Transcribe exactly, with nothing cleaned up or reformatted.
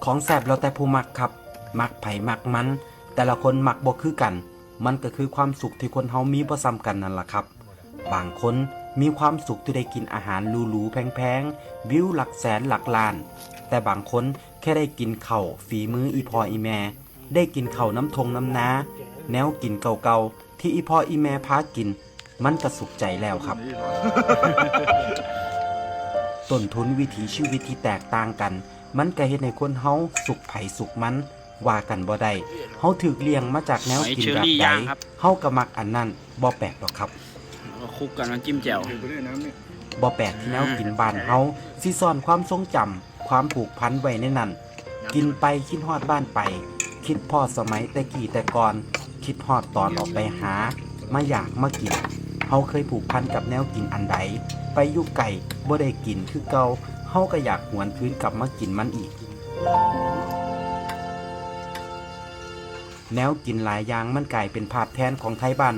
ของแซ่บแล้วแต่ผู้มักครับ มักไผมักมัน แต่ละคนมักบ่คือกัน มันก็คือความสุขที่คนเฮามีบ่ซ้ำกันนั่นล่ะครับ บางคนมีความสุขที่ได้กินอาหารหรูๆแพงๆ วิวหลักแสนหลักล้าน แต่บางคนแค่ได้กินข้าวฝีมืออีพ่ออีแม่ ได้กินข้าวน้ำทงน้ำนา แนวกินเก่าๆที่อีพ่ออีแม่พากิน มันก็สุขใจแล้วครับ ต้นทุนวิถีชีวิตที่แตกต่างกัน มันก็เฮ็ดให้คนเฮาสุขไผสุขมัน ว่ากันบ่ได้ เฮาถูกเลี้ยงมาจากแนวกินแบบใด หอยเชอรี่ย่างครับ เฮาก็มักอันนั้น บ่แปลกดอกครับ แล้วก็คลุกกับน้ำจิ้มแจ่ว บ่แปลกที่แนวกินบ้านเฮาสิซ่อนความทรงจำ ความผูกพันไว้ในนั้น กินไปคิดฮอดบ้านไป คิดฮอดสมัยแต่กี้แต่ก่อน คิดฮอดตอนออกไปหา มาอยากมากิน เฮาเคยผูกพันกับแนวกินอันใด ไปอยู่ไกลบ่ได้กินคือเก่า เฮาก็อยากหวนคืนกลับมากินมันอีก แนวกินหลายอย่างมันกลายเป็นภาพแทนของไทบ้าน